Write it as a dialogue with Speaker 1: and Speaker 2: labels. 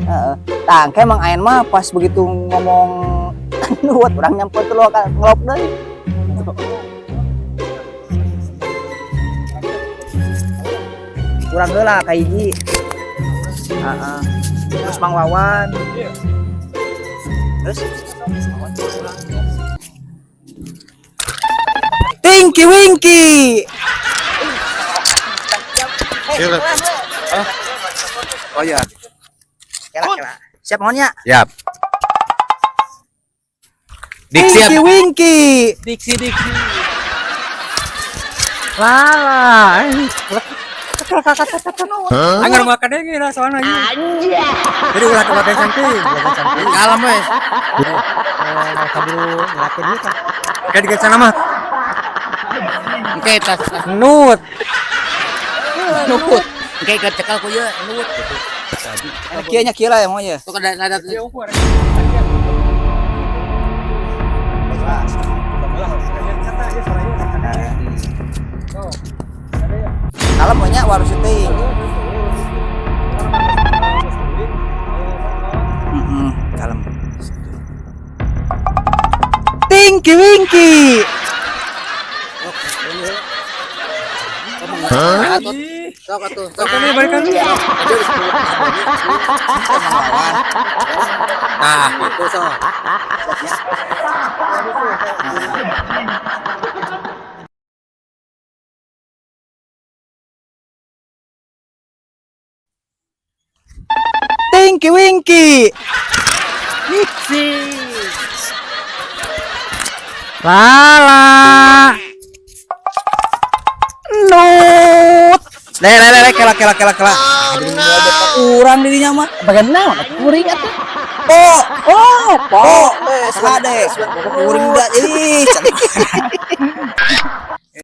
Speaker 1: Heeh. Tah, engke Mang Aen mah pas begitu ngomong nuwut urang nyampur keluar ngelop deui. Urang heula ka hiji. Heeh. Terus Mang Wawan. Terus Tinky Winky.
Speaker 2: Oh iya.
Speaker 1: Kela kela. Siap maunya?
Speaker 2: Siap. Diksi.
Speaker 1: Tinky Winky.
Speaker 3: Diksi diksi. Lala. Anggar makan deh lah soalnya. Jadi ulah ke cantik, ulah cantik.
Speaker 2: Kalem we.
Speaker 3: Kaburu ngelakuin dia kan. Kayak di sana mah.
Speaker 2: Engke tas
Speaker 3: Nut.
Speaker 2: nukut. Engke kecekel ku ieu nut gitu.
Speaker 1: Kieu nya kieu lah ya maunya.
Speaker 2: Sok ada ada.
Speaker 1: Kalem maunya warung syuting. Heeh, kalem. Tinky Winky.
Speaker 2: Sok atuh, sok.
Speaker 3: Ini balikan.
Speaker 2: Nah, gitu sok.
Speaker 1: Tinky Winky.
Speaker 3: Diksi. Lala.
Speaker 1: Nut. Le le le kela kela kela kela. Urang dirinya mah.
Speaker 4: Bagian naon atuh kuring atuh.
Speaker 1: Po. Oh, po. Eh, sade. Kuring da ih.